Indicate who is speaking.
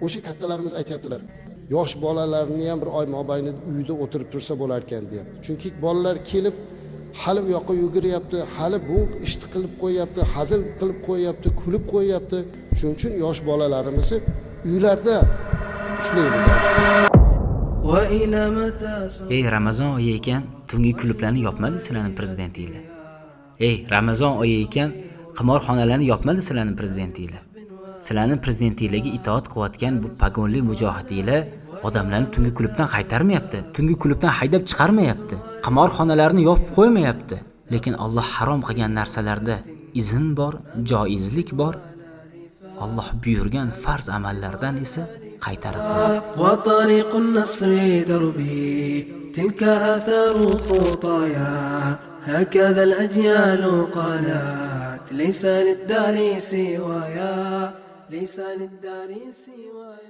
Speaker 1: O'sha kattalarimiz aytyaptilar, yosh bolalarni ham bir oy mobaynida uyda o'tirib tursa bo'larkan deyapti. Chunki bolalar kelib hali u yoqqa yuguryapti, hali bu ishni qilib qo'yyapti, hazil qilib qo'yyapti, kulib qo'yyapti. Shuning uchun yosh bolalarimizni uylarda ushlaylik aslida.
Speaker 2: وإلى متى
Speaker 3: Ey, Ramazon oyi ekan, tungi klublarni yopmadi sizlarni prezidentinglar. Ey, Ramazon oyi ekan, qimorxonalarni yopmadi sizlarni prezidentinglar. Sizlarni prezidentinglarga itoat qilayotgan bu pagonli mujohidinglar odamlarni tungi klubdan qaytarmayapti, tungi klubdan haydab chiqarmayapti, qimorxonalarni yopib qo'ymayapti. Lekin Alloh harom qilgan narsalarda izn bor, joizlik bor. Alloh buyurgan farz amallardan esa qaytariq bor.
Speaker 2: وطريق النصر دربي تلك آثار خطايا هكذا الأجيال قالت ليس للدار سوايا ليس للدار سوايا.